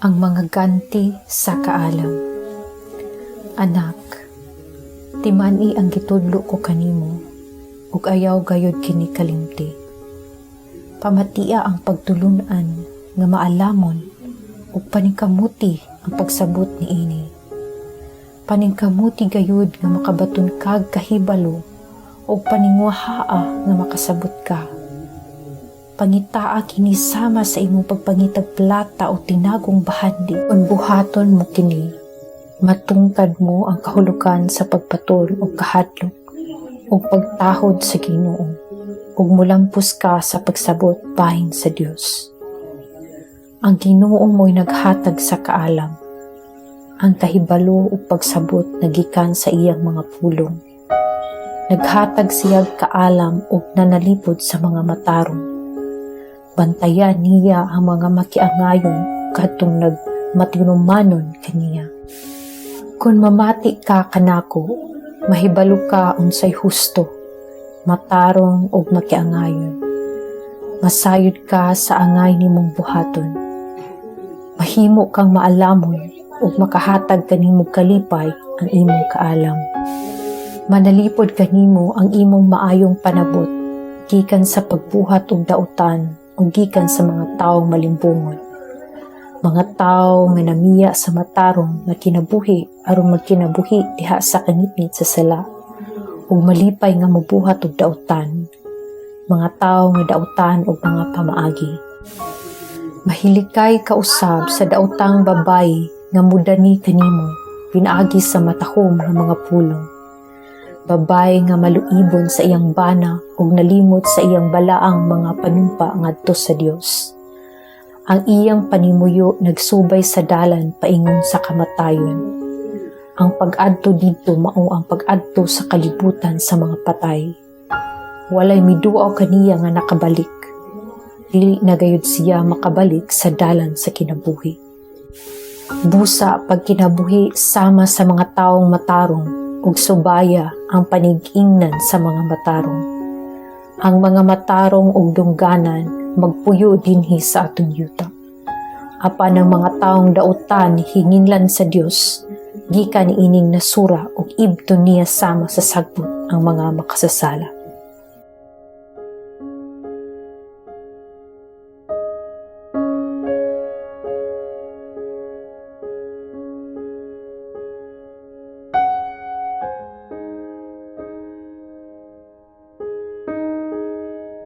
Ang mga ganti sa kaalam. Anak, timani ang gitudlo ko kanimo, ug ayaw gayud kini kalimti. Pamatia ang pagtulunan nga maalamon, ug paningkamuti ang pagsabot niini. Paningkamuti gayud nga makabaton kag kahibalo, ug paninguhaa nga makasabot ka. Pangitaa kini sama sa imong pagpangitag plata o tinagong bahandi. Kung buhaton mo kini, matungkad mo ang kahulugan sa pagbaton og kahadlok ug pagtahod sa Ginoo, ug mulampos ka sa pagsabot bahin sa Dios. Ang Ginoo mo'y naghatag sa kaalam. Ang kahibalo ug pagsabot nagikan sa iyang mga pulong. Naghatag siya'g kaalam ug nanalipod sa mga matarong. Bantayan niya ang mga makiangayon kadtong nagmatinumanon kaniya. Kung mamati ka kanako, mahibalo ka unsay husto, matarong ug makiangayon. Masayod ka sa angay nimong buhaton. Mahimo kang maalamon ug makahatag kanimo kalipay ang imong kaalam. Manalipod kanimo ang imong maayong panabot gikan sa pagbuhat og dautan ug gikan sa mga tawo malimbungon. Mga tawo nga namiya sa matarong nga kinabuhi aron magkinabuhi diha sa kangitngit sa sala ug malipay nga mobuhat og dautan. Mga tawo nga dautan og mga pamaagi. Mahilikay ka usab sa daotang babayi nga mudani kanimo pinaagi sa matahom nga mga pulong. Babayi nga maluibon sa iyang bana ug nalimot sa iyang balaang mga panumpa ngadto sa Dios. Ang iyang panimuyo nagsubay sa dalan paingon sa kamatayon. Ang pag-adto didto mao ang pag-adto sa kalibutan sa mga patay. Walay miduaw kaniya nga nakabalik. Dili na gayud siya makabalik sa dalan sa kinabuhi. Busa pagkinabuhi sama sa mga taong matarong ug subaya ang panigingnan sa mga matarong. Ang mga matarong ug dungganan magpuyo dinhi sa atong yuta. Apan ang mga taong dautan hinginlan sa Dios gikan niining nasura ug ibton niya sama sa sagbot ang mga makasasala.